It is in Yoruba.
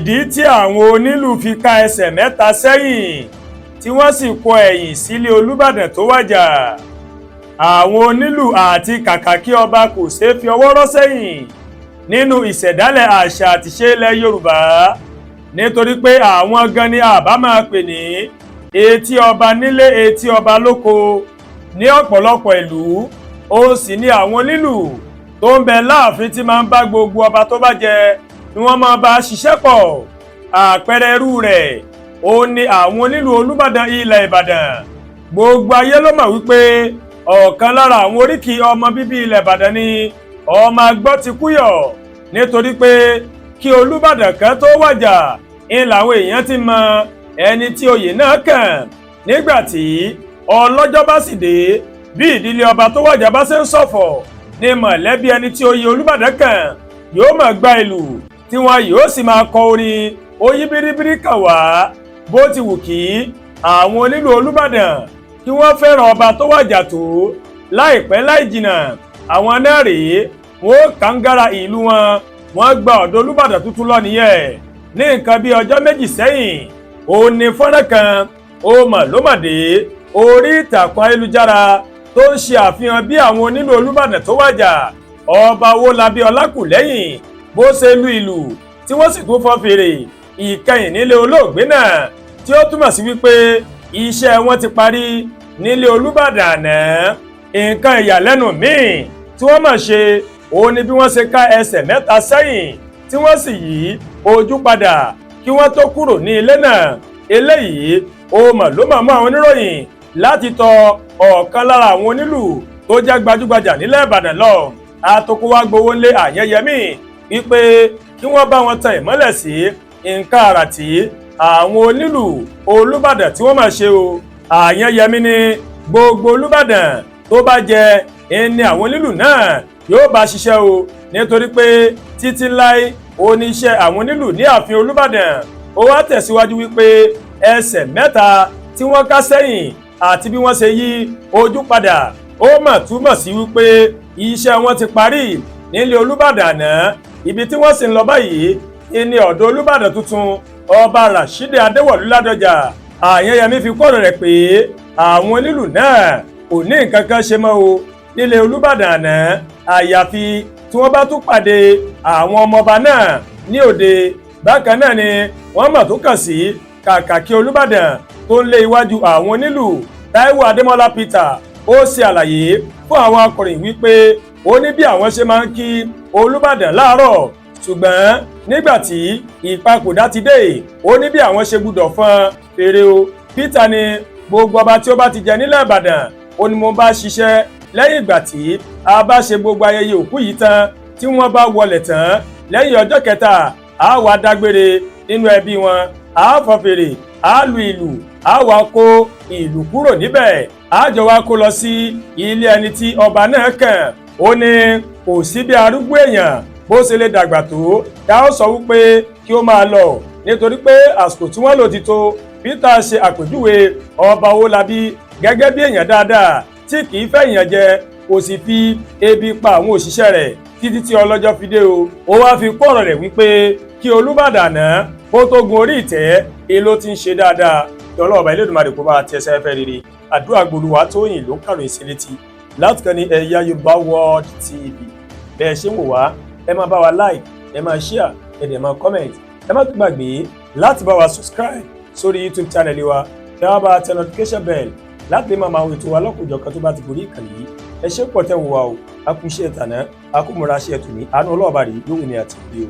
Ìdí tí àwọn onílù fi ká ẹsẹ̀ mẹ́ta sẹ́yìn tí wọ́n sì kọ ẹ̀yìn sílé Olúbàdàn tó wàjà. Àwọn onílù àti kàkàkí ọba kò ṣeé fi ọwọ́ rọ́ sẹ́yìn nínú ìṣẹ̀dálẹ̀ àṣà àtìṣe ilẹ̀ Yorùbá, nítorí pé àwọn gan ni àbá máa pè ní etí ọba nílé, etí ọba lóko ní ọ̀pọ̀lọpọ̀ ìlú. Ó sì ní àwọn onílù tó ń bẹ láàfin tí máa ń bá gbogbo ọba tó bá jẹ ni wọ́n máa bá ṣiṣẹ́ pọ̀. Àpẹẹrẹ irú rẹ̀ ó ní àwọn onílù Olúbàdàn ilẹ̀ Ìbàdàn. Gbogbo ayé ló mọ̀ wípé ọ̀kan lára àwọn oríkì ọmọ bíbí ilẹ̀ Ìbàdàn ni ọmọ agbọ́ ti kúyọ̀, nítorí pé kí Olúbàdàn kan tó wàjà ń làwọn èèyàn ti mọ ẹni tí oyè náà kàn. Nígbà tí ọlọ́jọ́ bá sì dé, bí ìdílé ọba tó wàjà bá ṣe ń ṣọ̀fọ̀ ní mọ̀lẹ́bí ẹni tí oyè Olúbàdàn kàn yóò máa gba ìlú, tí wọn yóò sì máa kọ orin oyí bíríbírí kàn wá. Bó ti wù kí àwọn onílù Olúbàdàn kí wọ́n fẹ́ràn ọba tó wàjà tó, láìpẹ́ láì jìnnà, àwọn náà rèé, wọn ó kàńgára ìlú wọn, wọ́n gba ọ̀dọ̀ Olúbàdàn tuntun lọ nìyẹn. Ní nǹkan bíi ọjọ́ 2 sẹ́yìn, òun ní fọ́nrán kan ó mọ̀ ló mọ̀ dé orí ìtàkùn ayélujára tó ń ṣe àfihàn bí àwọn onílù Olúbàdàn tó wàjà, Ọba Owólabí Ọlákùlẹ́yìn, bó ṣe lu ìlù tí wọ́n sì tún fọ́n fèrè ìkẹyìn nílé olóògbé náà, tí ó túmọ̀ sí wípé iṣẹ́ wọn ti parí nílé Olúbàdàn àná. Nǹkan ìyàlẹ́nu míì tí wọ́n mọ̀ ṣe òun ni bí wọ́n ṣe ká ẹsẹ̀ mẹ́ta sẹ́yìn tí wọ́n sì yí ojú padà kí wọ́n tó kúrò ní ilé náà. Eléyìí ó mọ̀ ló mọ̀ mú àwọn oníròyìn láti tọ ọ̀kan lára àwọn onílù tó jẹ́ gbajúgbajà nílẹ̀ Ìbàdàn lọ, Atokowá Gbowónlé Àyẹnyẹmí, wípé kí wọ́n bá wọn tan ìmọ́lẹ̀ sí nǹkan àrà tí àwọn onílù Olúbàdàn tí wọ́n máa ṣe o. Àyẹnyẹmí ní gbogbo Olúbàdàn tó bá jẹ ẹni, àwọn onílù náà yóò bá ṣiṣẹ́ o, nítorí pé títí láé oníṣẹ́ àwọn onílù ní ààfin Olúbàdàn. Ó wá tẹ̀síwájú wípé ẹsẹ̀ mẹ́ta tí wọ́n ká sẹ́yìn àti bí wọ́n ṣe yí ojú padà, ó mà túmọ̀ sí wípé iṣẹ́ wọn ti parí nílé Olúbàdàn àná. Ibi tí wọ́n sì ń lọ báyìí ní ọ̀dọ̀ Olúbàdàn tuntun, Ọba Rashidi Adéwọ̀lú Ládọjà. Àyẹnyẹmí fi kọ́rọ̀ rẹ̀ pé àwọn onílù náà kò ní nǹkan kan ṣe mọ́ o nílé Olúbàdàn àná, àyàfi tí wọ́n bá tún pàdé àwọn ọmọọba náà ní òde. Bákan náà ni wọ́n mọ̀ tó kàn sí kàkàkí Olúbàdàn tó ń lé iwájú àwọn onílù, Táíwò Adémọ́lá Peter. Ó ṣe àlàyé fún àwọn akọ̀ròyìn wípé ó ní bí àwọn ṣe máa ń kí Olúbàdàn láàárọ̀, ṣùgbọ́n nígbà tí ìpapòdà ti dé, ó ní bí àwọn ṣe gbúdọ̀ fọn fèrè o. Peter ní gbogbo ọba tí ó bá ti jẹ nílẹ̀ Ìbàdàn, ó ní mo bá ṣiṣẹ́. Lẹ́yìn ìgbà tí a bá ṣe gbogbo ayẹyẹ òkú yìí tán, tí wọ́n bá wọlé tán, lẹ́yìn ọjọ́ kẹta, a wá dágbére nínú ẹbí wọn, a fọn fèrè, a lu ìlù, a wá kó ìlú kúrò níbẹ̀, a jọ wá kó lọ sí ilé ẹni tí ọba náà kàn. Ó ní kò sí bí arúgbó èèyàn bó ṣe lè dàgbà tó dá ó sọ wípé kí ó máa lọ, nítorí pé àsìkò tí wọ́n lò ti tó. Peter ṣe àpèjúwe Ọba Owólabí gẹ́gẹ́ bí èèyàn dáadáa tí kì í fẹ́ èèyàn jẹ, kò sì fi ebi pa àwọn òṣìṣẹ́ rẹ̀ títí tí ọlọ́jọ́ fi dé o. Ó wá fi kọ́ ọ̀rọ̀ rẹ̀ wípé kí Olúbàdàn náà kó tó gun orí ìtẹ́ èló ti ń ṣe dáadáa. Kí Ọlọ́ọ̀bá Elédùmarè kó bá tiẹ̀ sẹ́fẹ́ rere. Àdúrà gbòlúwà tóyìn ló ń kàròyìn sí létí láti kàn ní Ẹ̀yà Yorùbá World TV. Bẹ́ẹ̀ ṣe ń wò wá, ẹ máa bá wa like, ẹ máa share, ẹ dẹ̀ máa comment. Ẹ má tún gbàgbé láti bá wa subscribe sórí YouTube channel wa, kí wọ́n bá tẹ notification bell láti lè máa máa wo ètò wa lọ́kùnjọ̀kan tó bá ti gorí ìkànnì yìí. Ẹ ṣé pọ̀ tẹ́ ń wò wá o. A kú iṣẹ́ ìtànà, a kú múra ṣe ẹ̀tù ní àánú ọlọ́ọ̀bà rí yóò wù mí àti ìdí o.